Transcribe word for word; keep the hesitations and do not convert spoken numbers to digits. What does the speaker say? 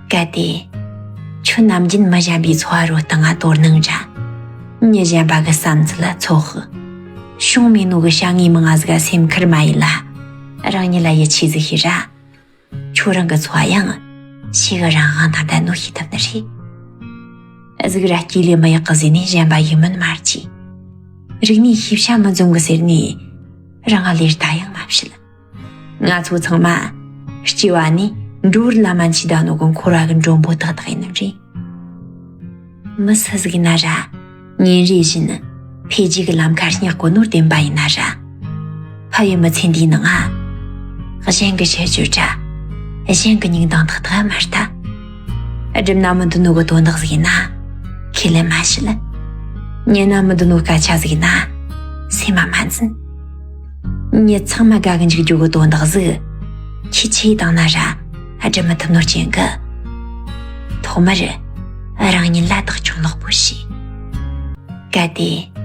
གལ་ཏེ། ཁྱོད་ནམ་རྒྱུན་མི་གཞན་པའི་འཚོ་བ་རོལ་སྟངས་ང་དོ་སྣང་ར། མྱི་གཞན་པ་གི་བསམ་ཚུལ་ལ་ཚོད་དཔག་བྱུང་མེད་ནོ་གི་བྱ་དངོས་མང་ང་ཟིག་ག་སེམས་ཁུར་མ་ཡེད་ལ། རང་ཉིད་ལ་ཡིད་ཆེས་ཟིག་བྱོས་ར། ཁྱོད་རང་གི་འཚོ་བ་ཡང་ཞེ་གི་རང་དབང་དང་ལྡན་ནོ་ཤེས་ཐུབ་ནི་རེད། གཟུགས་ར་སྐྱེ་ལས་མི་ཡག་གི་ཟེར་ནས་གཞན་པ་ཡིད་སྨོན་མ་བྱེད། རིག་གནས་ཤེས་བྱ་མི་འཛོམས་གི་ཟེར་ནས་རང་ང་ལས་ལྟ་ཡང་མ་བྱེད། ང་ཚོ་ཚང་མ་སྐྱེ་བ་ནས་འགྲོ་བར་ལ་མ་འཆི་ད་ནོ་གི་འཁོར་བ་གི་མགྲོན་པོ་ཏག་ཏག་ཡིན་ནི་རེད། མི་སུ་ཟིག་ཡིན་ན་ར། ཉིན་རེ་བཞིན་འཕེལ་རྒྱས་ཀྱི་ལམ་ཁ་སྙེག་གོ་ནོ་བདེན་པ་ཡིན་ན་ར། ཕ་ཡུལ་མི་ཚེ་འདིའི་ནང་ང་། གཞན་གྱི་ཁྱད་ཆོས་ར། གཞན་གྱི་མིག་མདངས་ཏག་ཏག་མ་ལྟ། སྒྲུབ་ན་མི་འདོད་ནོ་གི་དོན་དག་ཟིག་ཡིན་ན། ཁས་ལེན་མ་བྱེད། ཉན་ན་མི་འདོད་ནོ་སྐད་ཆ་ཟིག་ཡིན་ན། སེམས་མ་མ་འཛིན། མྱི་ཚང་མ་དགའ་གི་འཇུག་རྒྱུ་གི་དོན་དག་ཟིག་ཁྱི་ཆེ་བཏང་ན་ར། སྒྲུབ་མི་ཐུབ་ནོ་རྐྱེན་གི། ཐོག་མར་རང་ཉིད་ལ་བདག་སྐྱོང་ལེགས་པོ་བྱོས། གལ་ཏེ།